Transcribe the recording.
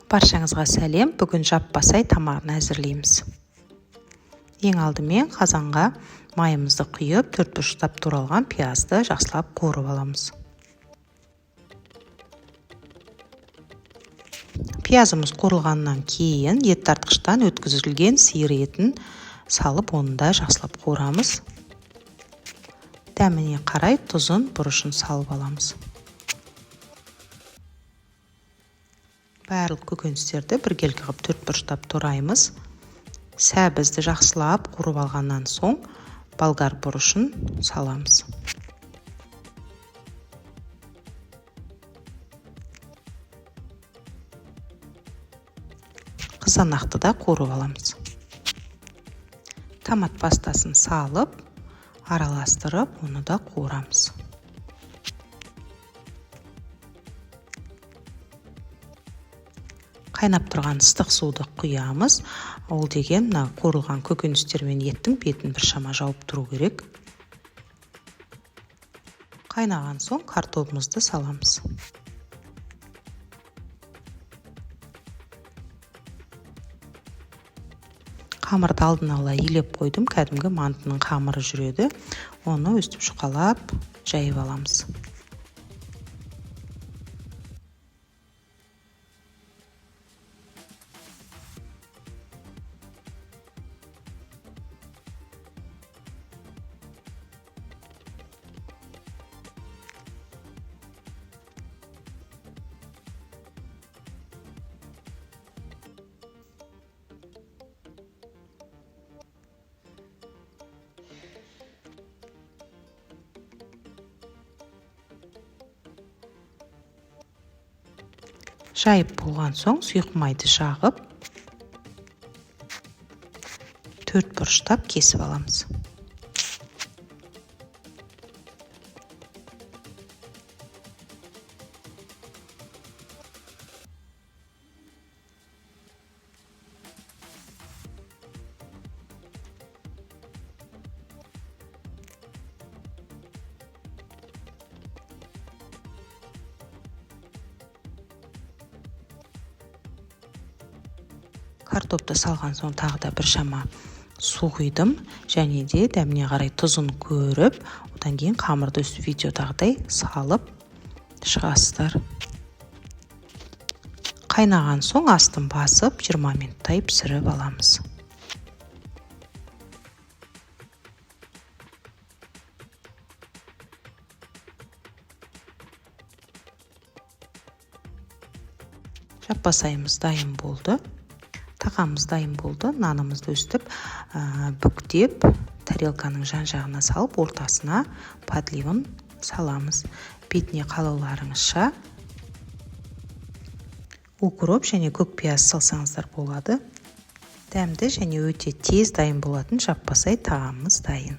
Баршаңызға сәлем. Бүгін жаппасай тамағын әзірлейміз. Ең алдымен қазанға майымызды құйып, төрт бұрыштап туралған пиязды жақсылап қуырып аламыз. Пиязымыз қуырылғаннан кейін ет тартқыштан өткізілген сиыр етін салып, оны да жақсылап қуырамыз. Дәміне қарай тұзын, бұрышын салып аламыз. Барлық көкөністерді біркелкі қылып төрт бұрыштап тураймыз. Сәбізді жақсылап қуырып алғаннан соң болгар бұрышын саламыз. Қызанақты да қуырып аламыз. Томат пастасын салып, араластырып, оны да қуырамыз. Қайнап тұрған ыстық суды құямыз. Ол деген мына қуырылған көкөністер мен еттің бетін біршама жауып тұру керек. Қайнаған соң картобымызды саламыз. Қамырды алдын ала илеп қойдым. Кәдімгі мантының қамыры жүреді. Оны өстіп жұқалап жайып аламыз. Жайып болған соң сұйық майды жағып, төрт бұрыштап кесіп аламыз. Картопты салған соң тағы да біршама су құйдым және де дәміне қарай тұзын көріп, одан кейін қамырды өстіп видеодағыдай салып шығасыздар. Қайнаған соң астын басып 20 минуттай пісіріп аламыз. Жаппасайымыз дайын болды. Тағамыз дайын болды. Нанымызды өстіп бүктеп, тарелканың жан-жағына салып, ортасына подливын саламыз. Бетіне қалауларыңызша укроп және көк пияз салсаңыздар болады. Дәмді және өте тез дайын болатын жаппасай тағамымыз дайын.